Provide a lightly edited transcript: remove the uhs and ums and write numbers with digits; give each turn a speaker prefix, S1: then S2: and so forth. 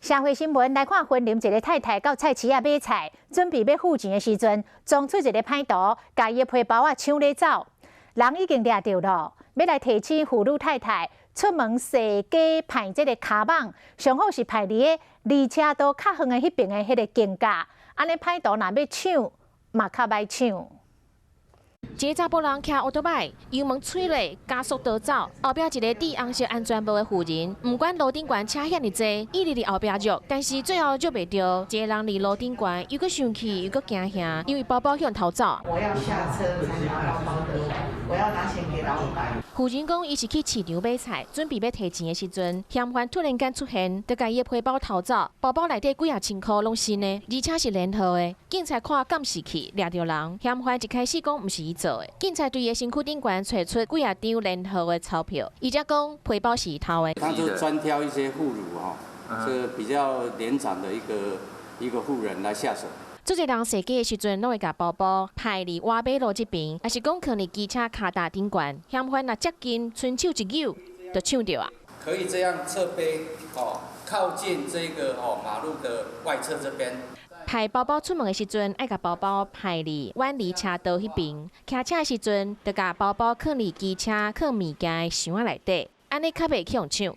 S1: 社會新聞來看，雲林一个太太到菜市仔買菜，準備欲付錢的時陣，裝出一个歹徒，共伊的皮包仔搶咧走，人已經掠著囉，欲來提醒婦女太太出門踅街歹這个跤蠓，上好是歹佇个離車道較遠的彼爿的彼个間隔，按呢歹徒若欲搶，嘛較歹搶。
S2: 一个查埔人騎歐多擺，油門催咧，加速逃走。後壁一个戴紅色安全帽的婦人，毋管路頂懸車遐爾濟，一直佇後壁虐，但是最後虐袂著。這个人佇路頂懸，又閣生氣又閣驚嚇，因為包包予人偷走。
S3: 我要下車才拿包包的，我要拿錢給老闆。
S2: 婦人講，伊是去市場買菜，準備欲提錢的時陣，嫌犯突然間出現，就共伊的皮包偷走。包包內底幾仔千箍攏新的，而且是連號的。警察看監視器掠著人，嫌犯一開始講毋是伊做的，警察對伊的身軀頂懸揣出幾仔張連號的鈔票，伊才講皮包是伊偷的。
S4: 他就專挑一些婦孺吼，這比較年長的一個一個婦人來下手。
S2: 這濟人踅街的時陣，攏會共包包歹佇倚馬路這邊，抑是講囥佇機車跤踏頂懸。嫌犯若接近，伸手一扭，就搶著啊！
S4: 可以這樣側背哦，靠近這個哦馬路的外側這邊。
S2: 歹包包出門的時陣，愛共包包歹佇遠離車道彼邊；騎車的時陣，就共包包囥佇機車囥物件的箱仔內底，按呢較袂去予搶。